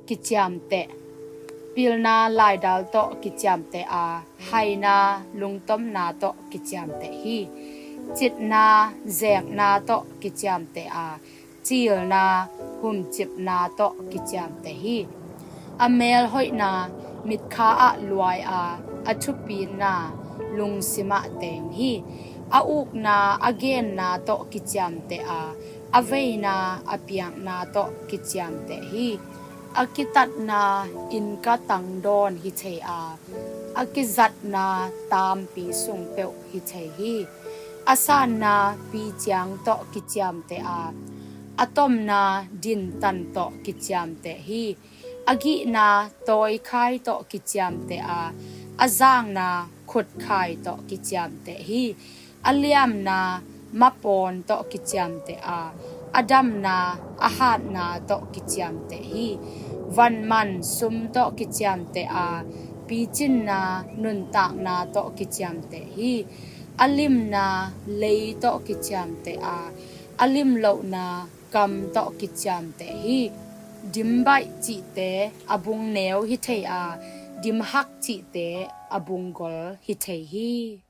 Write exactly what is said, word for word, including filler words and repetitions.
kiciamteh. Pilna laidal tawh kiciamteh a, haina lungtomna tawh kiciamteh hi. Citna zekna tawh kiciamteh a, cilna humcipna tawh kiciamteh hi. A melhoihna mitkha ah luai a, a thupina lungsim ah teng hi. A ukna a genna tawh kiciamteh a, a veina a piakna tawh kiciamteh hi. A kitatna innka tangdawn hi thei a, a kizatna tampi sung peuh hi thei hi. A sanna piciang tawh kiciamteh a, a tomna dintan tawh kiciamteh hi. A gihna tawikhai tawh kiciamteh a, a zakna khutkhai tawh kiciamteh hi. A liamna mapawn tawh kiciamteh a, a damna a hatna tawh kiciamteh hi. Vanman sum tawh kiciamteh a, picinna nuntakna tawh kiciamteh hi. A limna lei tawh kiciamteh a, a limlohna kam tawh kiciamteh hi. Dimbaih cihte a bung neu hi thei a, dimhak cihte a bung gol hi thei hi.